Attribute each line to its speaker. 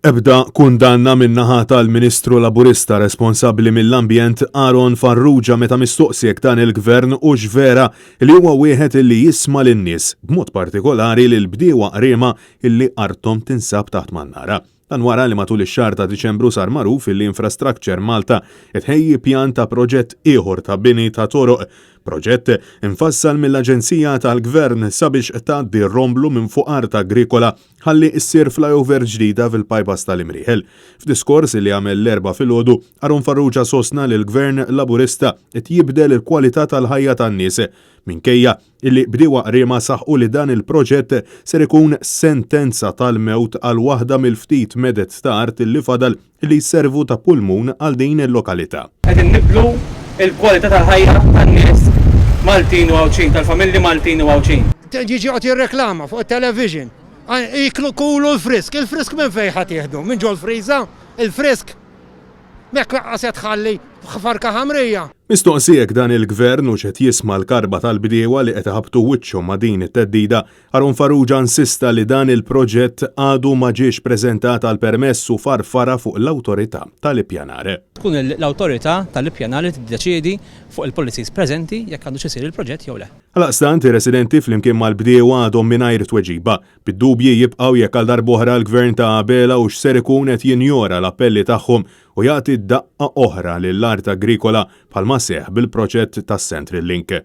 Speaker 1: Ebda kundanna min-naħa tal-Ministru Laburista responsabbli mill-Ambjent Aaron Farrugia meta mistoqsi jekk dan il-Gvern hux vera li huwa wieħed illi jisma' lin-nies, b'mod partikolari lill-bdiewa Qriema illi arthom tinsab taħt mannara. Dan wara li matul ix-xahar ta' Diċembru sar magħruf illi Infrastructure Malta qed tħejji pjan ta' proġett ieħor ta' bini ta' toroq, proġett imfassal mill-aġenzija tal-Gvern sabiex tgħaddi r-romblu minn fuq art agrikola ħalli ssir flyover ġdida fil-bypass tal-Imrieħel. F'diskors li għamel l-Erbgħa filgħodu, Aaron Farrugia sostna li l-Gvern Laburista qed jibdel il-kwalità tal-ħajja tan-nies, minkejja illi bdiewa Qriema saħqu li dan il-proġett ser ikun sentenza tal-mewt għal waħda mill-ftit meded ta' art li fadal li jservu ta' pulmun għal din il-lokalità.
Speaker 2: Qegħdin nibdlu l-kwalità tal-ħajja tan-nies Maltin u Għawdxin, tal-familji Maltin u Għawdxin.
Speaker 3: Jiġi joqgħod jirreklama fuq it-television. Iklu kulu l-frisk. Il-frisk minn fejn ħa tieħdu? Minn ġol-friża? Il-frisk? M'hekk lanqas qed tħalli farka ħamrija.
Speaker 1: Mistoqsi jekk dan il-Gvern hux qed jisma' l-karba tal-bdiewa li qed iħabbtu wiċċhom ma' din it-theddida, Aaron Farrugia insista li dan il-proġett għadu ma ġiex preżentat għal permess u farfara fuq l-Awtorità tal-Ippjanar.
Speaker 2: Tkun l-Awtorità tal-Ippjanar li tiddeċiedi fuq il-policies preżenti jekk għandux isir il-proġett jew le.
Speaker 1: Għalaqstant, ir-residenti flimkien mal-bdiewa għadhom mingħajr tweġiba, bid-dubji jibqgħu jekk għal darb'oħra l-Gvern ta' Abela hux ser ikun qed jinjora l-appelli tagħhom u jagħti daqqa oħra lill-art agrikola bħalma seħħ bil-proġett tas-Central Link.